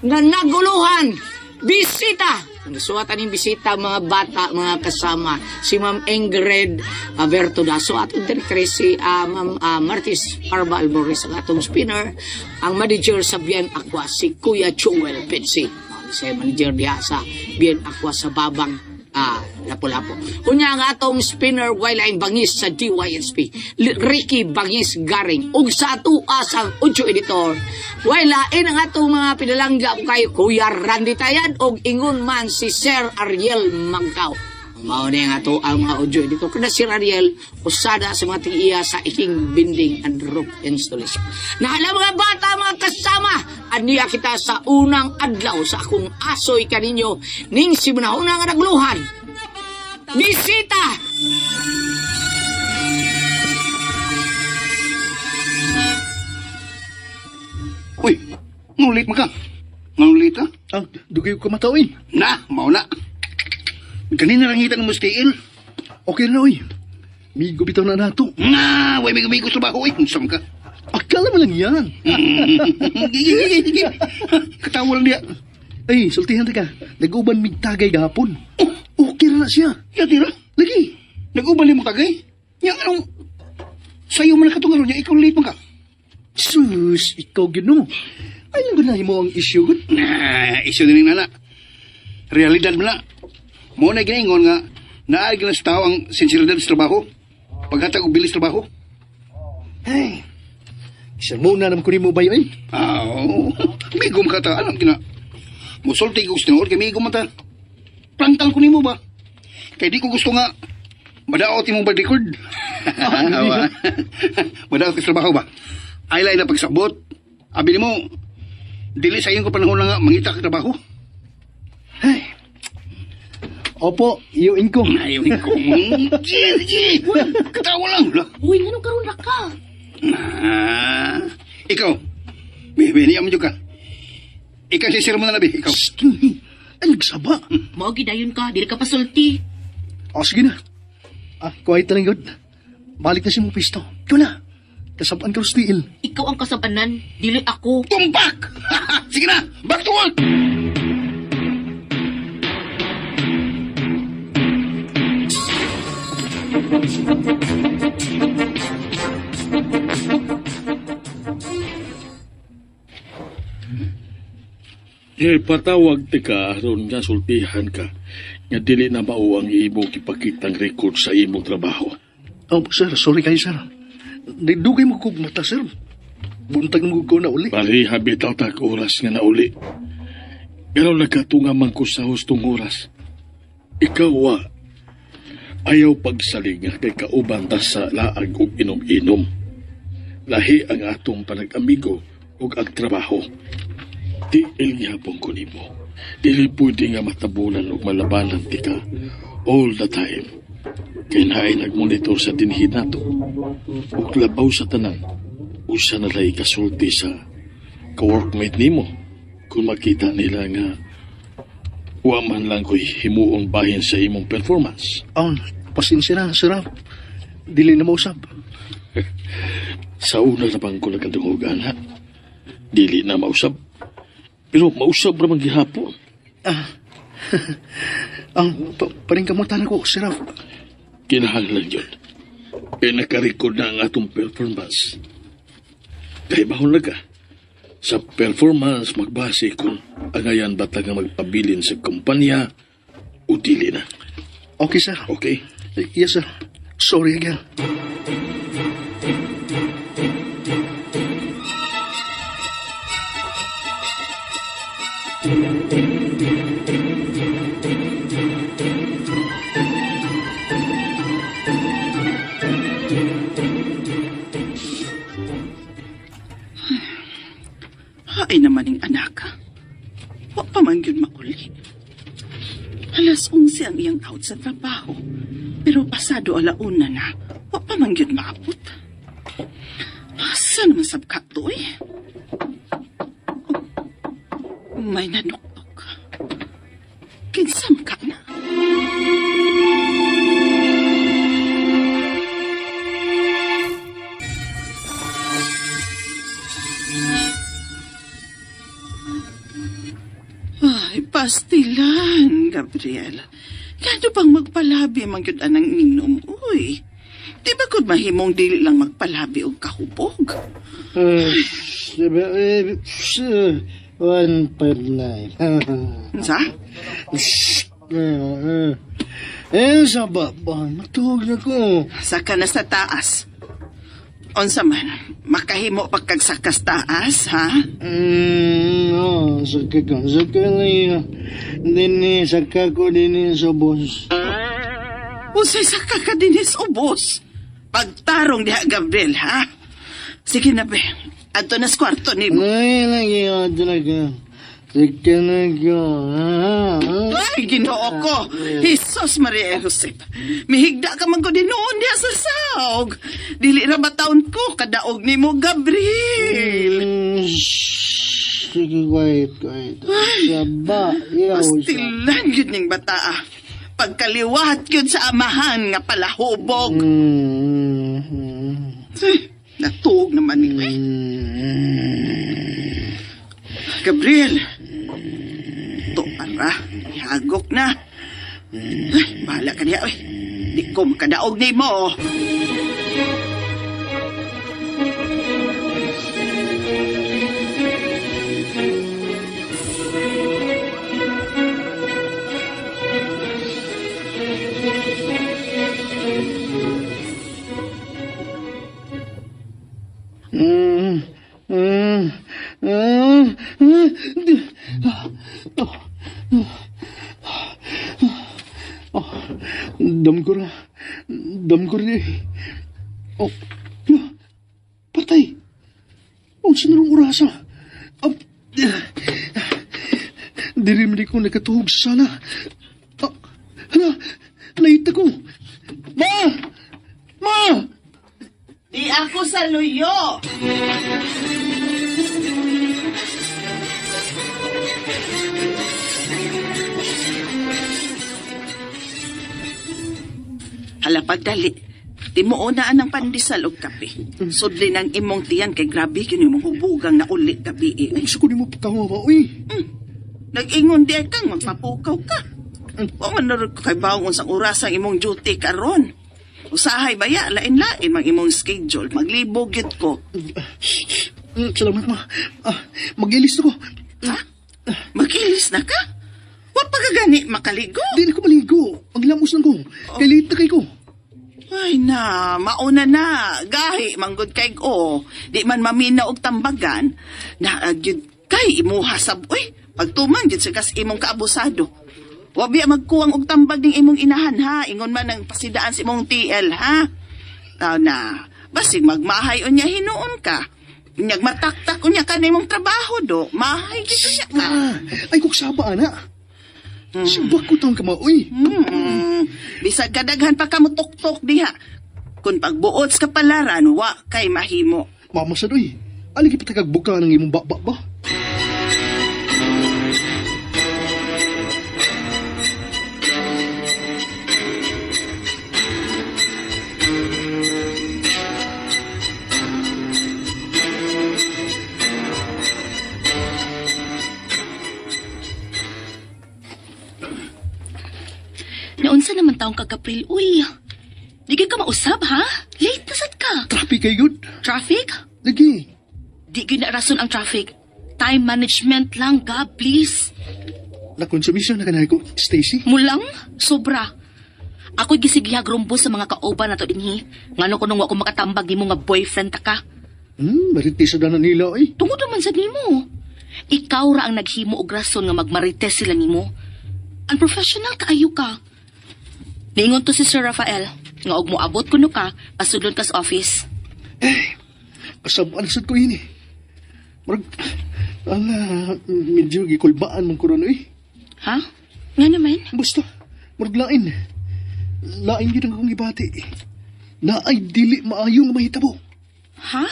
Nga naguluhan. Bisita! Nasuwatan yung bisita mga bata, mga kasama. Si Ma'am Ingrid Aberto Daso at director si Ma'am Martis Arba Alboris ang atong spinner. Ang manager sa Bien Aqua, si Kuya Joel Pitsi. Si manager diha sa Bien Aqua sa Babang Lapu-Lapu. Unya ang atong spinner Wayline Bangis sa DYSP. Ricky Bangis Garing. Ug sa atoa sa audio editor. Waylain ang atong mga pinalangga ko kayo Kuya Randy Tayad og ingon man si Sir Ariel Mangkaw. Mao ni ang ato ang mga audio editor. Kuna Sir Ariel, usada sa mga tiiya sa iking binding and roof installation. Nahala mga bata, mga kasama, aniya kita sa unang adlaw sa akong asoy kaninyo ning simuna-una nga nagluhan. Bisita! Uy, ngulit man ka. Ngulit ha? Ah, dugay ko matawin. Na, mao na. Kanina lang ngita ng mustiil. Okay na, oy. Migo bitaw na nato. Na, way may gumigo sa trabaho, uy. Unsam ka. Akala mo lang yan. Gigi, gigi, gigi. Katawa lang diya. Ay, sultihan ta ka. Nag-uban mig tagay gahapon. Oh, okay na siya. Ya, tira. Lagi. Nag-uban mo kagay. Yang anong... Sayo man nakatungaron niya, ikaw late man ka. Sus, ikaw gino. Ay, lang gunahin mo ang issue. gud. Na, isyo din nana. Realidad mo na. Mo na ginaingon nga, naay gina sa tao ang sinseridad sa trabaho. Paghatag og bilis trabaho. Ay, sermona naman ko nimo ba yun? Aw, migom ka ta. Anong gina? Musulti ko sa tinuod kay migom man ta. Plangtal ko nimo ba? Kay di ko gusto nga madaot imong bad record. Awa. Madaot ka sa trabaho ba? Ay lain na pagsabot. Abi nimo, dili sa iyong panahon lang nga mangita ka trabaho. Ay. Opo, iyuin ko. Ayaw ko. Sige, sige. Katawa lang. Lah. Uy, nganong karon ra ka? Ah, ikaw. Bebe, niya mo ka. Ikaw si sir mo na labi. Ikaw. Shh, ay, nagsaba. Mao gidayon ka, dili ka pasulti. O, sige na. Ah, quiet na lang yun. Balik na si mong pisto. Ikaw na. Kasabaan ka tiil. Ikaw ang kasabanan, dili ako. Tumpak! Sige na! Back to work! Eh, patawag ti ka aron nga sultihan ka nga dili na mao ang imong ipakitang record sa imong trabaho. Oh, sir, sorry kayo, sir. Dugay mo kog mata, sir. Buntag mo ko na uli. Pareha bitaw tag oras nga nauli. Pero nagkatunga man ko sa hustong oras. Ikaw wa. Ayaw pagsalig nga kay kauban ta sa laag ug inom-inom. Lahi ang atong panag-amigo ug ang trabaho. Di gihapon ko nimo. Dili pwede nga matabunan ug malabanan ti ka all the time. Kay naay nagmonitor sa dinhi nato. Ug labaw sa tanan, usa na lay kasulti sa ka-workmate nimo kung makita nila nga wa man lang ko'y himuong bahin sa imong performance. Oh, pasensya na, sir. Ah. Dili na mausap. Sa una na bang ko nagkadungog, ha? Dili na mausab. Pero mausab ra man gihapon. Ah, ang paringkamutan ko, sir. Ah. Kinahanglan yun. Kaya nakarecord na ang atong performance. Kaya bahon na ka. Sa performance, magbase kung angayan ba ta nga magpabilin sa kumpanya o dili na. Okay, sir. Okay? Yes, sir. Sorry again. Hain naman ning anak. Wa pa man gyud mauli. Alas 11 ang iyang out sa trabaho. Pero pasado alauna na, wa pa man gyud maabot. Asa naman sab ka to eh? Oh, may nanuktok. Kinsam ka na? Ay, pastilan, Gabriel. Kano bang magpalabi man gyud anang inom, uy? Di ba kung mahimong dili lang magpalabi og kahubog? 1.9. Unsa? Eh, sa baba, matuog na ko. Saka na sa taas. Unsa man, makahimo pagkagsakas taas, ha? No, saka ko. Saka na Dini, saka ko dini sa boss. Unsay saka ka dinis ubos? Pagtarong diha, Gabriel, ha? Sige na, be. Adto na sa kwarto nimo. Ay, lagi ako talaga. Saka na ko. Ay, ginoo ko. Jesus Maria Josep. Mihigda ka man ko din noon diha sa saog. Dili ra ba taon ko kadaog nimo, Gabriel? Sige, quiet, quiet. Saba, yaw, sa. Pastilan yun ning bataa. Pagkaliwat yun sa amahan nga palahubog. Ay, natuog naman ni eh. Gabriel. To ara, ihagok na. Ay, bahala ka niya, oy. Di ko makadaog nimo. Oh. Mm, mm, mm, mm. Oh, damgo ra. Damgo ra. Oh, ya, patay. Oh, sa narong orasa. Oh, diri man ko nakatuhog sa sala. Oh, hala, late ako. Ma! Ma! Di ako sa luyo. Hala pagdali. Di mo una ang pandesal og kape. Sudli ng imong tiyan kay grabe kini imong hubugang na uli gabi eh. Ay, sa ko ni mo pagkawa uy. Nag-ingon di kang magpapukaw ka. Wa man na ko kay bawon sa oras ang imong duty karon. Usahay baya lain-lain mang imong schedule. Maglibog gyud ko. Salamat, ma. Ah, mag-ilis na ko. Ha? Magilis na ka? Wa pa ka gani makaligo? Di na ko maligo. Maglamos lang ko. Kay late na kay ko. Ay na, mauna na. Gahi, manggod kay o. Di man mamina og tambagan. Na gyud kay imuha sab uy. Pagtuman gyud sa kas imong kaabusado. Wa biya magkuwang og tambag ning imong inahan ha. Ingon man ang pasidaan sa imong TL ha. Tao na, basig magmahay unya hinuon ka. Unyag mataktak unya ka nimong trabaho do. Mahay gyud unya ka. Ah, ay, kung saba, ana. Sibak ko taong kama, uy. Bisag kadaghan pa ka mo tuktok diha. Kung pagbuot sa kapalaran, wa kay mahimo. Mama sad, uy. Aligi patagagbuka ng imong baba ba? Naunsa naman taong ka, Gabriel? Uy, di gyud ka mausab, ha? Late na sad ka. Traffic kay good. Traffic? Lagi. Di gyud na rason ang traffic. Time management lang, Gab, please. Nakonsumisyon na kanay ko, Stacy. Mulang? Sobra. Ako'y gisigihag rumbo sa mga kauban na to dinhi. Ngano ko nung wa ko makatambag nimo nga boyfriend ta ka. Marites sa dana nila, uy. Tungod naman sa nimo. Ikaw ra ang naghimo og rason nga magmarites sila nimo. Unprofessional kaayo ka. Niingon to si Sir Rafael nga og moabot kuno ka, pasudlon ka sa office. Kasabaan sad ko ini. Murag, ala, medyo gikulbaan man ko ron, uy. Ha? Nga naman? Basta, murag lain. Lain gyud ang akong gibati. Naay dili maayo nga mahitabo. Ha?